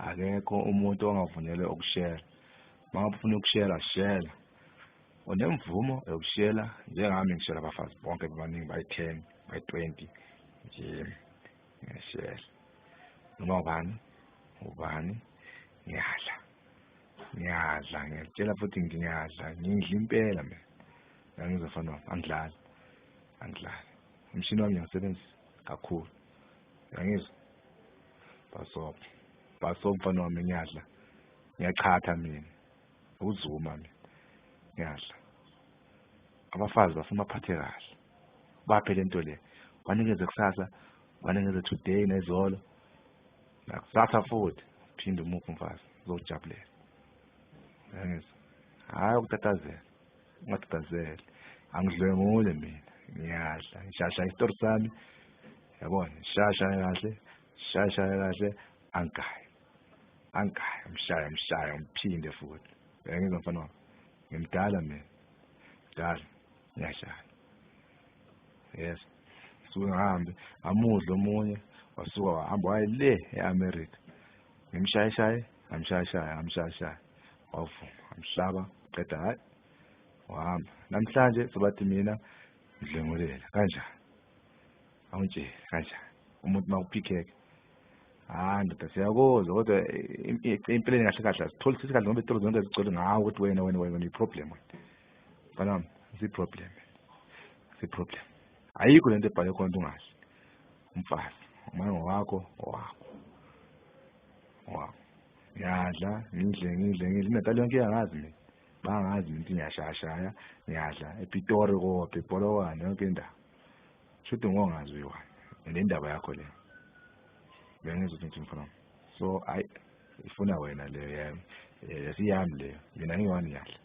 Akekho umuntu ongavunyelwe ukushela. Uma ngabe ufuna ukushela, shela. Unemvumo yokushela njengami ngishela abafazi bonke bebaningi bayi-10, bayi-20 nje ngiyashela. Noma ubani, ubani ngiyadla. Ngiyadla, ngiyakutshela futhi ngiyadla, ngidla impela mina. Uyangizwa mfana wami, angidlali, angidlali. Umshini wami ngiyawusebenzisa kakhulu. Uyangizwa? Bhasobha, bhasobha mfana wami ngiyadla. Ngiyachatha mina. Uzuma mina. Ngiyadla. Abafazi bafuna baphathe kahle. Baphe lento le. Banikeze kusasa, banikeze today nezolo. Nakusasa futhi phinde umuphe umfazi uzojabulela. Uyangizwa? Hhayi ukutatazela. Ungatatazeli. Angidlwengule mina. Ngiyadla. Ngishasha isitori sami. Yabona, ngishasha kahle, shasha kahle, angigayi. Angigayi, ngishaya, ngishaya, ngiphinde futhi. Uyangizwa mfana wami? Ngimdala mina. Mdala. Ngiyashaya. Yes. Suke ngihambe, ngamudla omunye, wasuka wahamba waye le e-America. Ngimshayeshaye, ngamshayeshaya, ngamshayeshaya. Wavuma, ngamhlaba, qeda hayi. Wahamba. Namhlanje sobathi mina ngidlengulela kanjani? Awungitshele kanjani? Umuntu makuphikheke. Hayi ndoda siyakuzwa kodwa empeleni kahle kahle asitholisisi kahle ngoba izitolo zonke zigcwele ngawe ukuthi wena wena wena uyi-problem wena. Mfana wami, si-problem. Si-problem. Ayikho lento ebhale khona ukuthi ungadli. Umfazi, uma ngowakho, owakho. Owakho. Ngiyadla, ngidle, ngidle, ngidle. INatal yonke iyangazi mina. Bangazi mina ukuthi ngiyashayashaya, ngiyadla. EPitori kophi, ePolokwane, yonke indawo. Shuthi ngongazi uyi-one. And indaba yakho le. Bengizwa ukuthi ngithini mfana wami. So hayi ifuna wena leyo yami. Siyami leyo. Mina ngiyi-one ngiyadla.